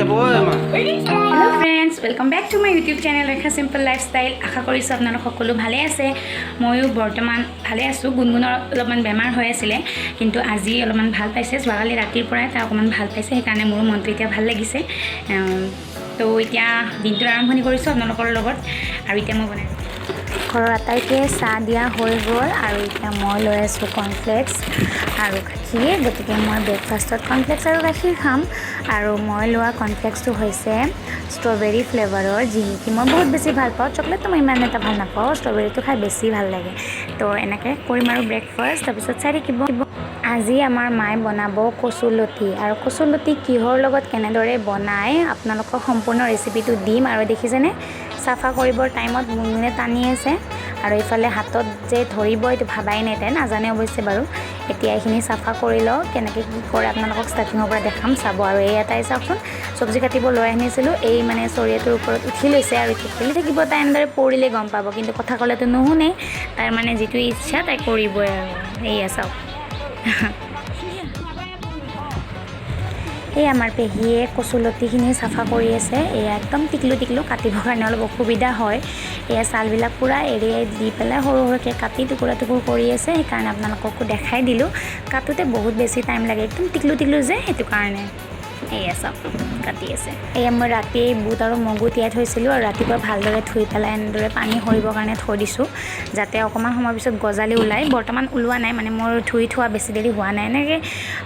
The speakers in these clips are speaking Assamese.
Hello friends, welcome back to my YouTube channel Rekha simple lifestyle. আশা কৰিছোঁ আপোনালোক সকলো ভালে আছে। ময়ো বৰ্তমান ভালে আছোঁ। গুণগুণৰ অলপমান বেমাৰ হৈ আছিলে, কিন্তু আজি অলপমান ভাল পাইছে। যোৱাকালি ৰাতিৰ পৰাই তাই অকণমান ভাল পাইছে, সেইকাৰণে মোৰো মনটো এতিয়া ভাল লাগিছে। তো এতিয়া দিনটোৰ আৰম্ভণি কৰিছোঁ আপোনালোকৰ লগত। আৰু এতিয়া মই বনাই ঘৰৰ আটাইকে চাহ দিয়া হৈ গ'ল আৰু এতিয়া মই লৈ আছোঁ কৰ্ণফ্লেক্স আৰু গাখীৰ। গতিকে মই ব্ৰেকফাষ্টত কৰ্ণফ্লেক্স আৰু গাখীৰ খাম। আৰু মই লোৱা কৰ্ণফ্লেক্সটো হৈছে ষ্ট্ৰবেৰী ফ্লেভাৰৰ, যি নেকি মই বহুত বেছি ভাল পাওঁ। চকলেটটো মই ইমান এটা ভাল নাপাওঁ, ষ্ট্ৰবেৰীটো খাই বেছি ভাল লাগে। তো এনেকৈ কৰিম আৰু ব্ৰেকফাষ্ট, তাৰপিছত চাই থাকিব। আজি আমাৰ মায়ে বনাব কচুলতি, আৰু কচুলতি কিহৰ লগত কেনেদৰে বনায় আপোনালোকক সম্পূৰ্ণ ৰেচিপিটো দিম। আৰু দেখিছেনে, চাফা কৰিবৰ টাইমত মুনমুনে টানি আছে আৰু এইফালে হাতত যে ধৰিব এইটো ভাবাই নাই, তাই নাজানে অৱশ্যে বাৰু। এতিয়া এইখিনি চাফা কৰি লওঁ, কেনেকৈ কি কৰে আপোনালোকক ষ্টাৰ্টিঙৰ পৰা দেখাম, চাব। আৰু এয়া তাই চাওকচোন, চব্জি কাটিব লৈ আনিছিলোঁ, এই মানে চৰিয়াটোৰ ওপৰত উঠি লৈছে আৰু এতিয়া খেলি থাকিব। তাই এনেদৰে পৰিলে গম পাব, কিন্তু কথা ক'লেতো নুশুনে। তাইৰ মানে যিটো ইচ্ছা তাই কৰিবই। আৰু এয়া চাওক, এই আমাৰ পেহীয়ে কচুলতিখিনি চাফা কৰি আছে। এয়া একদম টিকলু টিকলু, কাটিবৰ কাৰণে অলপ অসুবিধা হয়। এয়া ছালবিলাক পূৰা এৰিয়াই দি পেলাই সৰু সৰুকৈ কাটি টুকুৰা টুকুৰ কৰি আছে, সেইকাৰণে আপোনালোককো দেখাই দিলোঁ। কাটোতে বহুত বেছি টাইম লাগে, একদম টিকলু টিকলু যে, সেইটো কাৰণে। এয়া চাওক, কাটি আছে। এয়া মই ৰাতিয়ে বুট আৰু মগু তিয়াই থৈছিলোঁ আৰু ৰাতিপুৱা ভালদৰে ধুই পেলাই এনেদৰে পানী সৰিবৰ কাৰণে থৈ দিছোঁ, যাতে অকণমান সময়ৰ পিছত গজালি ওলায়। বৰ্তমান ওলোৱা নাই, মানে মোৰ ধুই থোৱা বেছি দেৰি হোৱা নাই। এনেকৈ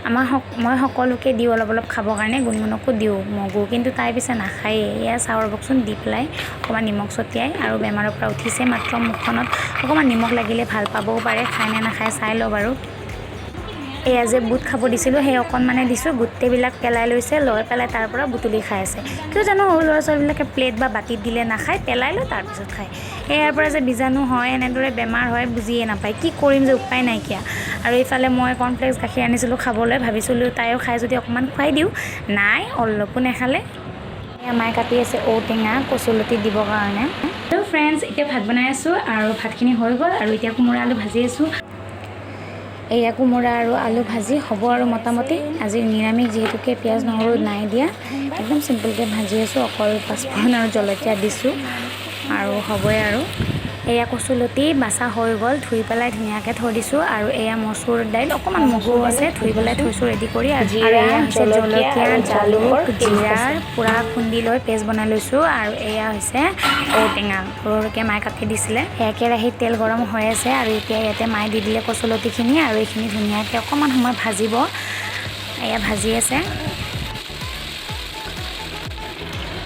আমাৰ মই সকলোকে দিওঁ অলপ অলপ খাবৰ কাৰণে, গুণগুণকো দিওঁ মগু, কিন্তু তাই পিছে নাখায়েই। এয়া চাওঁ ৰ'বকচোন, দি পেলাই অকণমান নিমখ ছটিয়াই। আৰু বেমাৰৰ পৰা উঠিছে মাত্ৰ, মুখখনত অকণমান নিমখ লাগিলে ভাল পাবও পাৰে। খায় নে নাখায় চাই লওঁ বাৰু। এয়া যে বুট খাব দিছিলোঁ, সেই অকণমানে দিছোঁ, গোটেইবিলাক পেলাই লৈছে, লৈ পেলাই তাৰ পৰা বুটলি খাই আছে। কিয় জানো সৰু ল'ৰা ছোৱালীবিলাকে প্লেট বা বাতিত দিলে নাখায়, পেলাই লয় তাৰপিছত খায়। ইয়াৰ পৰা যে বীজাণু হয়, এনেদৰে বেমাৰ হয়, বুজিয়ে নাপায়। কি কৰিম যে উপায় নাইকিয়া। আৰু এইফালে মই কৰ্ণফ্লেক্স গাখীৰ আনিছিলোঁ খাবলৈ, ভাবিছিলোঁ তাইও খাই যদি অকণমান খুৱাই দিওঁ। নাই, অলপো নেখালে। এয়া মায়ে কাটি আছে ঔটেঙা কচুলতি দিবৰ কাৰণে। হেল্ল' ফ্ৰেণ্ডছ, এতিয়া ভাত বনাই আছোঁ আৰু ভাতখিনি হৈ গ'ল আৰু এতিয়া কোমোৰা আলু ভাজি আছোঁ। এয়া কোমোৰা আৰু আলু ভাজি হ'ব আৰু মোটামুটি। আজি নিৰামিষ যিহেতুকে পিঁয়াজ নহৰু নাই দিয়া, একদম চিম্পলকৈ ভাজি আছোঁ, অকল পাঁচফোৰণ আৰু জলকীয়া দিছোঁ আৰু হ'বই। আৰু এয়া কচুলতি বাচা হৈ গ'ল, ধুই পেলাই ধুনীয়াকৈ থৈ দিছোঁ। আৰু এয়া মচুৰ দাইল, অকণমান মগু আছে, ধুই পেলাই থৈছোঁ ৰেডি কৰি। আৰু এয়া হৈছে জলকীয়া, জালুক, জিৰাৰ পূৰা খুন্দি লৈ পেষ্ট বনাই লৈছোঁ। আৰু এয়া হৈছে ঔটেঙা, সৰু সৰুকৈ মায়ে কাটি দিছিলে। এয়া কেৰাহীত তেল গৰম হৈ আছে আৰু এতিয়া ইয়াতে মায়ে দি দিলে কচুলতিখিনি আৰু এইখিনি ধুনীয়াকৈ অকণমান সময় ভাজিব। এয়া ভাজি আছে।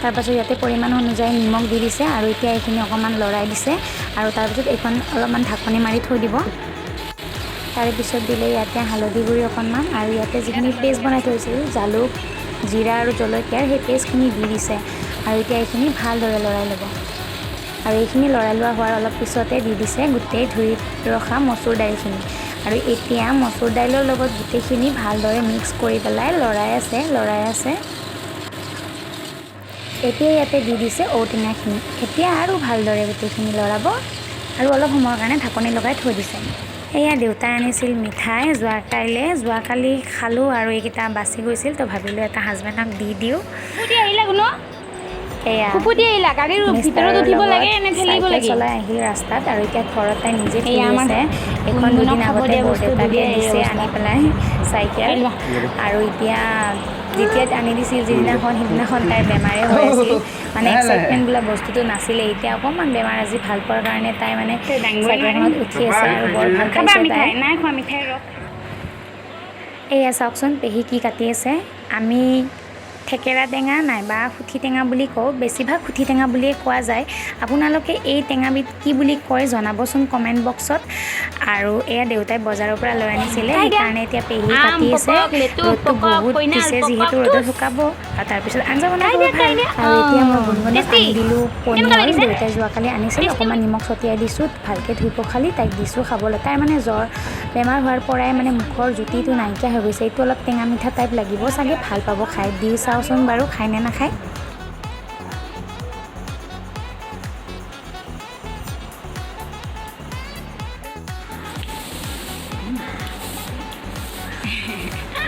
তাৰপাছত ইয়াতে পৰিমাণ অনুযায়ী নিমখ দি দিছে আৰু এতিয়া এইখিনি অকণমান লৰাই দিছে আৰু তাৰপিছত এইখন অলপমান ঢাকনি মাৰি থৈ দিব। তাৰে পিছত দিলে ইয়াতে হালধি গুড়ি অকণমান আৰু ইয়াতে যিখিনি পেষ্ট বনাই থৈছিলোঁ জালুক, জিৰা আৰু জলকীয়াৰ, সেই পেষ্টখিনি দি দিছে আৰু এতিয়া এইখিনি ভালদৰে লৰাই ল'ব। আৰু এইখিনি লৰাই লোৱা হোৱাৰ অলপ পিছতে দি দিছে গোটেই ধুই ৰখা মচুৰ দাইলখিনি। আৰু এতিয়া মচুৰ দাইলৰ লগত গোটেইখিনি ভালদৰে মিক্স কৰি পেলাই লৰাই আছে, লৰাই আছে। এতিয়া ইয়াতে দি দিছে ঔটেঙাখিনি। এতিয়া আৰু ভালদৰে গোটেইখিনি লৰাব আৰু অলপ সময়ৰ কাৰণে ঢাকনি লগাই থৈ দিছে। এয়া দেউতাই আনিছিল মিঠাই যোৱাকাইলৈ, যোৱাকালি খালোঁ আৰু এইকেইটা বাচি গৈছিল, তো ভাবিলোঁ এটা হাজবেণ্ডক দি দিওঁ। এয়া চলাই আহিল ৰাস্তাত আৰু এতিয়া ঘৰত তাই নিজে ঠেলি আছে। এইখন দুদিন আগতে বৰদেউতাকে দিছে আনি পেলাই চাইকেল। আৰু এতিয়া যেতিয়া আনি দিছিল যিদিনাখন, সিদিনাখন তাইৰ বেমাৰে হৈ আছিল, মানে এক্সাইটমেণ্ট বোলা বস্তুটো নাছিলে। এতিয়া অকণমান বেমাৰ আজি ভাল পোৱাৰ কাৰণে তাই মানে চাইকেলখনত উঠি আছে আৰু বৰ ভাল পাইছে তাই। এয়া চাওকচোন, পেহী কি কাটি আছে। আমি থেকেৰা টেঙা নাইবা সুঠি টেঙা বুলি কওঁ, বেছিভাগ সুঠি টেঙা বুলিয়ে কোৱা যায়। আপোনালোকে এই টেঙাবিধ কি বুলি কয় জনাবচোন কমেণ্ট বক্সত। আৰু এয়া দেউতাই বজাৰৰ পৰা লৈ আনিছিলে, সেইকাৰণে এতিয়া পেহী কাটি আছে। ৰ'দটো বহুত দিছে যিহেতু ৰ'দত শুকাব আৰু তাৰপিছত আঞ্জা বনাব ভাল। আৰু এতিয়া মই গুণগুণক আনি দিলোঁ পনীয়ল, দেউতাই যোৱাকালি আনিছিল। অকণমান নিমখ ছটিয়াই দিছোঁ, ভালকৈ ধুই পখালি তাইক দিছোঁ খাবলৈ। তাইৰ মানে জ্বৰ বেমাৰ হোৱাৰ পৰাই মানে মুখৰ জুতিটো নাইকিয়া হৈ গৈছে। এইটো অলপ টেঙা মিঠা টাইপ লাগিব চাগে, ভাল পাব খাই। দি চাওঁচোন বাৰু খায় নে নাখায়।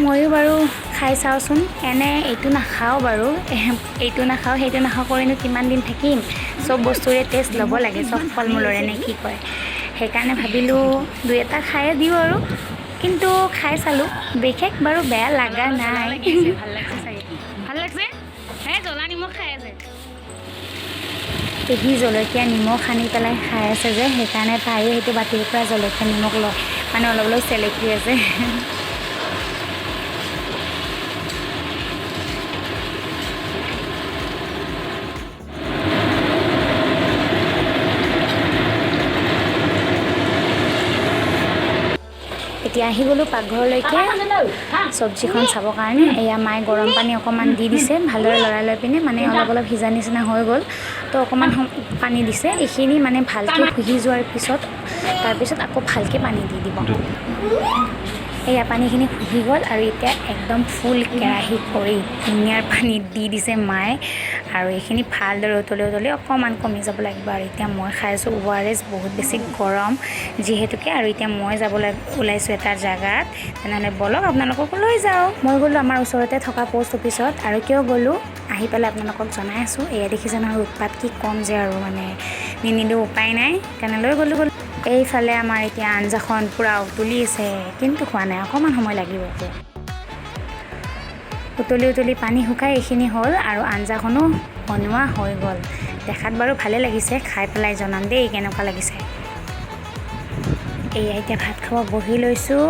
ময়ো বাৰু খাই চাওঁচোন। এনে এইটো নাখাওঁ বাৰু, এইটো নাখাওঁ সেইটো নাখাওঁ কৰিনো কিমান দিন থাকিম। চব বস্তুৰে টেষ্ট ল'ব লাগে, চব ফল মূলৰে নে কি কয়। সেইকাৰণে ভাবিলোঁ দুই এটা খায়ে দিওঁ আৰু। কিন্তু খাই চালোঁ, বিশেষ বাৰু বেয়া লগা নাই। ভাল লাগছে চাগে, ভাল লাগছে। হে, জ্বলা নিমখ খাই আছে। পেহী জলকীয়া নিমখ সানি পেলাই খাই আছে যে, সেইকাৰণে তাইও সেইটো বাতিৰ পৰা জলকীয়া নিমখ মানে অলপ অলপ চেলেকি আছে। এতিয়া আহি গ'লোঁ পাকঘৰলৈকে চব্জিখন চাবৰ কাৰণে। এয়া মায়ে গৰম পানী অকণমান দি দিছে, ভালদৰে লৰাই লৈ পিনে মানে অলপ অলপ সিজা নিচিনা হৈ গ'ল, তো অকণমান পানী দিছে। এইখিনি মানে ভালকৈ শুহি যোৱাৰ পিছত তাৰপিছত আকৌ ভালকৈ পানী দি দিব। এয়া পানীখিনি শুহি গ'ল আৰু এতিয়া একদম ফুল কেৰাহী কৰি ধুনীয়াৰ পানী দি দিছে মায়ে। আৰু এইখিনি ভালদৰে উতলি উতলি অকণমান কমি যাব লাগিব। আৰু এতিয়া মই খাই আছোঁ ORS, বহুত বেছি গৰম যিহেতুকে। আৰু এতিয়া মই যাবলৈ ওলাইছোঁ এটা জেগাত, তেনেহ'লে ব'লক আপোনালোককো লৈ যাওঁ। মই গ'লোঁ আমাৰ ওচৰতে থকা প'ষ্ট অফিচত। আৰু কিয় গ'লোঁ আহি পেলাই আপোনালোকক জনাই আছোঁ। এয়া দেখিছে নহয় উৎপাত কি ক'ম যে, আৰু মানে নিনিলেও উপায় নাই, সেইকাৰণে লৈ গ'লোঁ। এইফালে আমাৰ এতিয়া আঞ্জাখন পূৰা উতলি আছে, কিন্তু হোৱা নাই, অকণমান সময় লাগিব। উতলি উতলি পানী শুকাই এইখিনি হ'ল আৰু আঞ্জাখনো বনোৱা হৈ গ'ল। দেখাত বাৰু ভালে লাগিছে, খাই পেলাই জনাম দেই কেনেকুৱা লাগিছে। এয়া এতিয়া ভাত খাব বহি লৈছোঁ।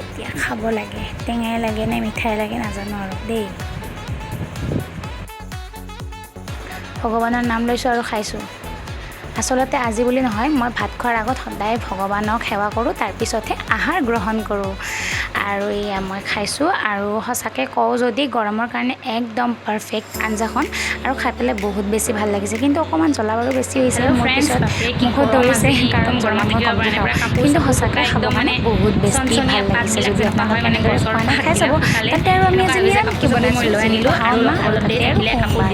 এতিয়া খাব লাগে, টেঙাই লাগে নে মিঠাই লাগে নাজানো আৰু দেই। ভগৱানৰ নাম লৈছোঁ আৰু খাইছোঁ। আচলতে আজি বুলি নহয়, মই ভাত খোৱাৰ আগত সদায় ভগৱানক সেৱা কৰোঁ, তাৰপিছতহে আহাৰ গ্ৰহণ কৰোঁ। আৰু এয়া মই খাইছোঁ। আৰু সঁচাকৈ কওঁ যদি গৰমৰ কাৰণে একদম পাৰফেক্ট আঞ্জাখন, আৰু খাই পেলাই বহুত বেছি ভাল লাগিছে। কিন্তু অকণমান জ্বলা বাৰু বেছি হৈছে, মোৰ পিছত মুখত ধৰিছে, কাৰণ জ্বলা মই কমকৈ খাওঁ। কিন্তু সঁচাকৈ খাব মানে বহুত বেছি ভাল লাগিছে। যদি আপোনালোকে এনেদৰে খোৱা নাই খাই চাব। তাতে আৰু আমি আজি নিৰামিষকৈ বনাইছোঁ, যিহেতু শাওণ মাহ আৰু তাতে আৰু সোমবাৰ।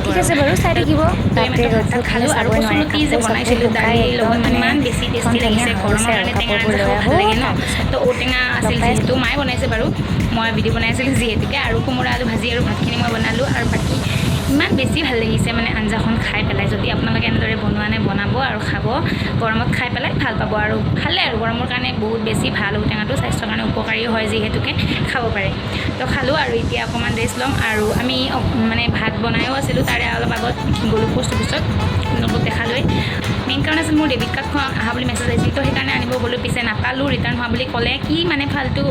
ঠিক আছে বাৰু, চাই থাকিব। বাপৰে, ৰ'দটো খালোঁ আৰু চাবই নোৱাৰে, কচুলতি যে কাপোৰ চাপোৰ বনাইছিলোঁ শুকাই দালিৰ একদম লগত মানে ইমান বেছি টেষ্টি লাগিছে। ধুনীয়া হৈ গৰমৰ গৈছে আৰু কাৰণে টেঙা কাপোৰবোৰ আঞ্জা লৈ খাব ভাল আহোঁ। লাগে ন। তাৰপিছত তো ঔটেঙা আছিল লগ পাই যিহেতু মায়ে বনাইছে বাৰু, মই ভিডিঅ' বনাইছিলোঁ যিহেতুকে। আৰু কোমোৰা আলু ভাজি আৰু ভাতখিনি মই বনালোঁ। আৰু বাকী ইমান বেছি ভাল লাগিছে মানে আঞ্জাখন খাই পেলাই। যদি আপোনালোকে এনেদৰে বনোৱা নাই, বনাব আৰু খাব। গৰমত খাই পেলাই ভাল পাব। আৰু ভালে আৰু গৰমৰ কাৰণে বহুত বেছি ভাল ঔটেঙাটো, স্বাস্থ্যৰ কাৰণে উপকাৰী হয় যিহেতুকে খাব পাৰে। তো খালোঁ আৰু এতিয়া অকণমান ৰেষ্ট ল'ম। আৰু আমি মানে ভাত বনায়ো আছিলোঁ, তাৰে অলপ আগত গ'লোঁ প'ষ্ট অফিচত, আপোনালোকক দেখালোৱেই। মেইন কাৰণ আছিল মোৰ ডেবিট কাৰ্ডখন অহা বুলি মেছেজ আহিছিল, তো সেইকাৰণে আনিব গ'লোঁ। পিছে নাপালোঁ, ৰিটাৰ্ণ হোৱা বুলি ক'লে। কি মানে ফাল্টু,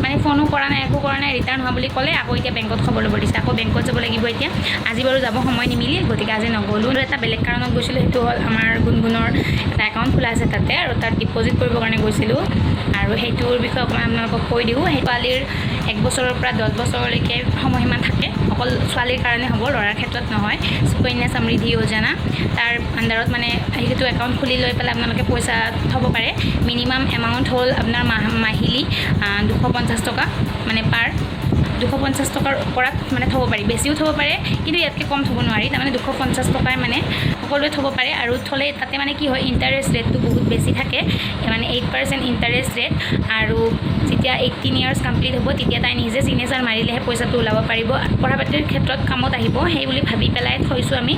মানে ফোনো কৰা নাই, একো কৰা নাই, ৰিটাৰ্ণ হোৱা বুলি ক'লে। আকৌ এতিয়া বেংকত খবৰ ল'ব দিছে, আকৌ বেংকত যাব লাগিব এতিয়া। আজি বাৰু যাব সময় নিমিলিল, গতিকে আজি নগ'লোঁ। আৰু এটা বেলেগ কাৰণত গৈছিলোঁ, সেইটো হ'ল আমাৰ গুণগুণৰ এটা একাউণ্ট খোলা আছে তাতে, আৰু তাত ডিপ'জিট কৰিবৰ কাৰণে গৈছিলোঁ। আৰু সেইটোৰ বিষয়ে অকণমান আপোনালোকক কৈ দিওঁ। সেই ছোৱালীৰ 1 বছৰৰ পৰা 10 বছৰলৈকে সময়সীমা থাকে, অকল ছোৱালীৰ কাৰণে হ'ব, ল'ৰাৰ ক্ষেত্ৰত নহয়। সুকন্যা সমৃদ্ধি যোজনা, তাৰ আণ্ডাৰত মানে সেইটো একাউণ্ট খুলি লৈ পেলাই আপোনালোকে পইচা থ'ব পাৰে। মিনিমাম এমাউণ্ট হ'ল আপোনাৰ মাহিলী 250 টকা, মানে পাৰ 250 টকাৰ ওপৰত মানে থ'ব পাৰি, বেছিও থ'ব পাৰে, কিন্তু ইয়াতকৈ কম থ'ব নোৱাৰি। তাৰমানে 250 টকাই মানে সকলোৱে থ'ব পাৰে। আৰু থ'লে তাতে মানে কি হয়, ইণ্টাৰেষ্ট ৰেটটো বহুত বেছি থাকে, মানে 8% ইণ্টাৰেষ্ট ৰেট। আৰু যেতিয়া 18 ইয়াৰ্ছ কমপ্লিট হ'ব তেতিয়া তাই নিজে ছিগনেচাৰ মাৰিলেহে পইচাটো ওলাব পাৰিব। পঢ়া পাতিৰ ক্ষেত্ৰত কামত আহিব সেই বুলি ভাবি পেলাই থৈছোঁ আমি।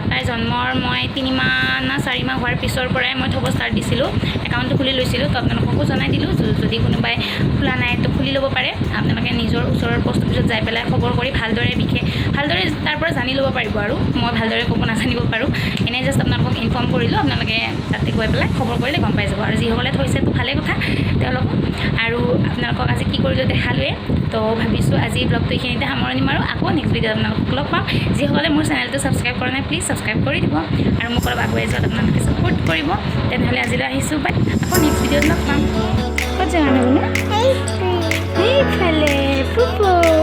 তাইৰ জন্মৰ মই 3 মাহ না 4 মাহ হোৱাৰ পিছৰ পৰাই মই থ'ব ষ্টাৰ্ট দিছিলোঁ, একাউণ্টটো খুলি লৈছিলোঁ। তো আপোনালোককো জনাই দিলোঁ, যদি কোনোবাই খোলা নাই তো খুলি ল'ব পাৰে। আপোনালোকে নিজৰ ওচৰৰ প'ষ্ট অফিচত যাই পেলাই খবৰ কৰি ভালদৰে বিশেষ ভালদৰে তাৰ পৰা জানি ল'ব পাৰিব। আৰু মই ভালদৰে ক'ব নাজানিব পাৰোঁ, এনেই জাষ্ট আপোনালোকক ইনফৰ্ম কৰিলোঁ। আপোনালোকে তাতে গৈ পেলাই খবৰ কৰিলে গম পাই যাব। আৰু যিসকলে থৈছে তো ভালেই কথা তেওঁলোকক। আৰু আপোনালোকক আজি কি কৰিলোঁ দেখালোৱে। তো ভাবিছোঁ আজি ব্লগটো এইখিনিতে সামৰণি মাৰোঁ। আকৌ নেক্সট ভিডিঅ'ত আপোনালোকক লগ পাম। যিসকলে মোৰ চেনেলটো ছাবস্ক্ৰাইব কৰা নাই, প্লিজ ছাবস্ক্ৰাইব কৰি দিব আৰু মোক অলপ আগুৱাই যোৱাত আপোনালোকে ছাপোৰ্ট কৰিব। তেনেহ'লে আজিলৈ আহিছোঁ, বাই। আকৌ নেক্সট ভিডিঅ'ত লগ পাম। ক'ত যাওঁ বোলো? এইফালে পুপু।